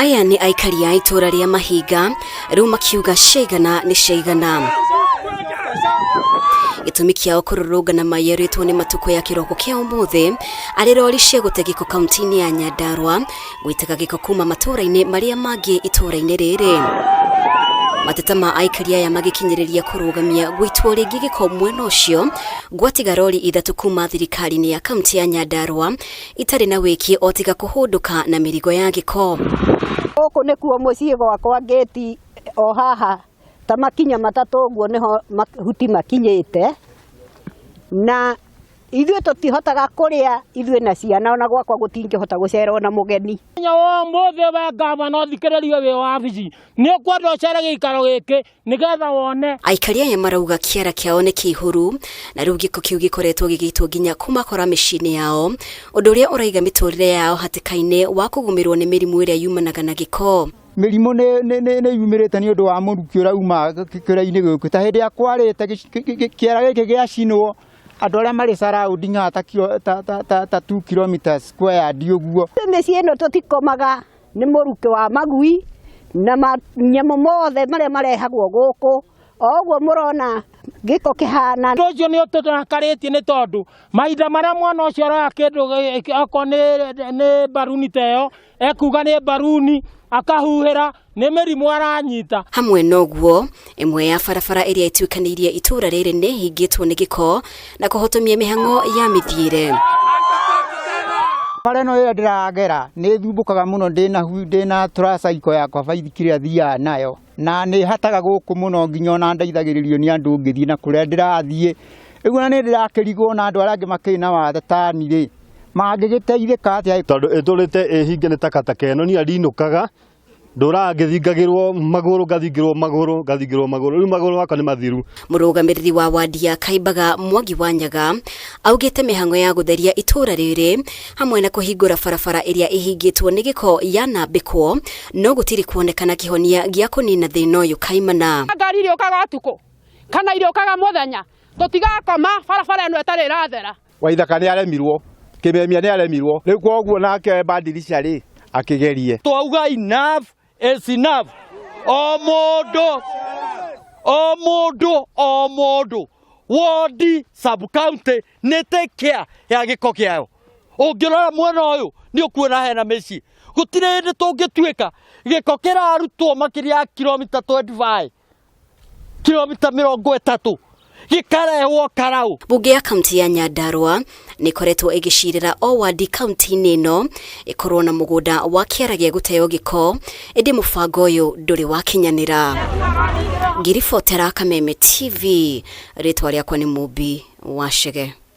Aya nĩ aikari a itũũra rĩa Mahinga rĩu makiuga ciaigana nĩ ciaigana. Gĩtũmi kĩao kũrũrũngana maiyũrĩtwo nĩ matukũ ya kĩroko kĩa ũmũthĩ arĩ rori cia gũte gĩko kaunti-inĩ ya Nyandarua gũitaga gĩko kuma matũũra-inĩ marĩa mangĩ itũũra-inĩ rĩrĩ. Mateta ma aikari aya magĩkinyĩrĩria kũrũgamia gũitwo rĩngĩ gĩko mwena ũcio gwatiga rori ithatũ kuma thirikari-inĩ ya kaunti ya Nyandarua itarĩ na wĩki o tiga kũhũndũka na mĩrigo ya gĩko. Gũkũ nĩkuo mũciĩ gwakwa ngĩti o haha ta makinya matatũ ũguo nĩho mahuti makinyĩte na ithuĩ tũtihotaga kũrĩa ithuĩ na ciana ona gwakwa gũtingĩhota gũcera ona mũgeni. Mũthenya wa ũmũthĩ we ngavana ũthikĩrĩrie wĩ wabici nĩ ũkwenda ũcere gĩikaro gĩkĩ nĩgetha wone. Aikari aya marauga kĩara kĩao nĩ kĩihũru na rĩu gĩko kĩu gĩkoretwo gĩgĩitwo nginya kũmakora mĩciĩ-inĩ yao, ũndũ ũrĩa ũraiga mĩtũrĩre yao hatĩka-inĩ wa kũgũmĩrwo nĩ mĩrimũ ĩrĩa yumanaga na gĩko. Mĩrimũ nĩ yumĩrĩte nĩ ũndũ wa mũrukĩ ũrauma kĩrainĩ gĩkĩ ta hĩndĩ ĩrĩa kwarĩte kĩara gĩkĩ gĩacinwo andũ arĩa marĩ surrounding haha ta 2 kilometers squared ũguo. Mĩciĩ ĩno tũtikomaga nĩ mũrukĩ wa magui na manyamũ mothe marĩa marehagwo gũkũ o ũguo mũrona gĩko kĩhana. Ũndũ ũcio nĩ ũtũrakarĩtie nĩ tondũ mahinda marĩa mwana ũcio aroya kĩndũ okorwo nĩ mbaruni ta ĩyo ekuga nĩ mbaruni akahuhĩra nĩ mĩrimũ aranyita. Hamwe na ũguo, ĩmwe ya barabara ĩrĩa ĩtuĩkanĩirie itũũra rĩrĩ nĩ ĩhingĩtwo nĩ gĩko na kũhotomia mĩhang'o ya mĩthiĩre. Bara ĩno ĩrĩa ndĩragera nĩ thumbũkaga mũno ndĩna tũracaiko yakwa baithikiri ĩrĩa thiaga nayo na nĩ hataga gũkũ mũno nginya ona ndeithagĩrĩrio nĩ andũ ngĩthiĩ na kũrĩa ndĩrathiĩ. Rĩu ona nĩ ndĩrakĩrigwo na andũ arĩa angĩ makĩrĩ na wathe tani rĩ mangĩgĩteithĩka atĩa? Tondũ ĩtũrĩte ĩhinge nĩ takataka ĩno niĩ ndinũkaga ndũraga ngĩthingagĩrwo magũrũ ngathingĩrwo magũrũ ngathingĩrwo magũrũ rĩu magũrũ makwa nĩ mathiru. Mũrũgamĩrĩri wa wandi ya Kaimbaga Mwangi wa Nyaga augĩte mĩhang'o ya gũtheria itũũra rĩrĩ hamwe na kũhingũra barabara ĩrĩa ĩhingĩtwo nĩ gĩko yanambĩkwo no gũtirĩ kuonekana kĩhonia gĩa kũnina thĩna ũyũ kaimana. Ngari irĩũkaga ũtukũ kana irĩũkaga mũthenya tũtigakoma barabara ĩno ĩtarĩ ĩrathera. Waithaka nĩ aremirwo, Kĩmemia nĩ aremirwo, rĩu koguo nake Badilisha rĩ akĩgerie. Twauga enough is enough. O mũndũ o mũndũ o mũndũ wodi sub county nĩ take care ya gĩko kĩayo. Ũngĩrora mwena ũyũ nĩ ũkuona hena mĩciĩ. Gũtirĩ hĩndĩ tũngĩtuĩka gĩko kĩrarutwo makĩria ya kilomita 25 kilomita 30 gĩkarehwo karau. Bunge ya kaunti ya Nyandarua nĩ ĩkoretwo ĩgĩcirĩra o wandi kaunti-inĩ ĩno ĩkorwo na mũgũnda wa kĩara gĩa gũteo gĩko, ĩndĩ mũbango ũyũ ndũrĩ wakinyanĩra. Ngĩribotera Kameme TV, rĩtwa rĩakwa nĩ Mũmbi wa Chege.